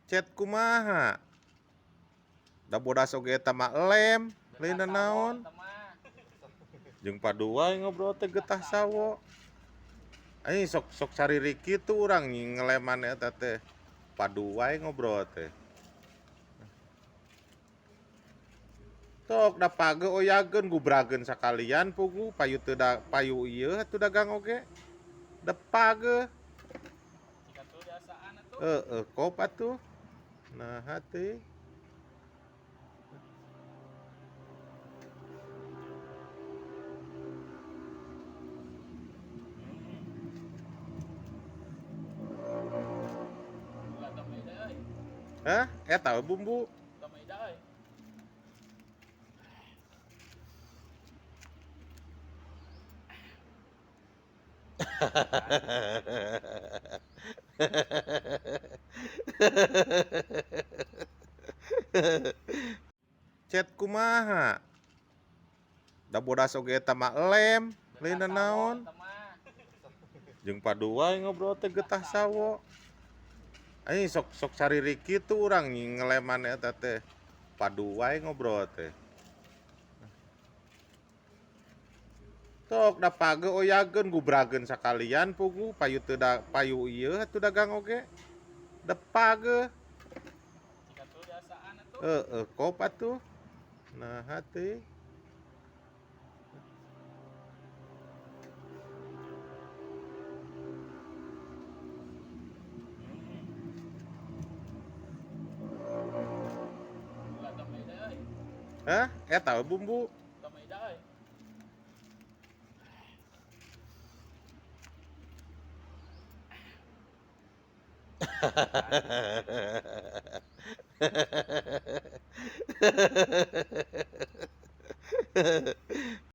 Cet kumaha? Da bodas oge eta mah lem, lain naon. Jeung padu wae ngobrol teh getah sawo. Anjing sok sok caririk kitu urang ngeleman eta teh. Padu wae ngobrol teh. Tok da page oyageun gubrageun sakalian pugu payu teu da payu ieu atuh dagang oge. Da page. Heeh, kop atuh. Naha teuing. Hah? Eta we bumbu. Cet kumaha? Da bodas oge eta mah lem, lain naon. Jeung padu wae ngobrol teh getah sawo. Anjing sok sok caririk kitu urang ngeleman eta teh. Padu wae ngobrol teh. Tok da page oyageun gubrageun sakalian pugu payu teu da payu ieu atuh dagang oge. Da page. Heeh, kop atuh. Naha teuing. Hah? Eta we bumbu.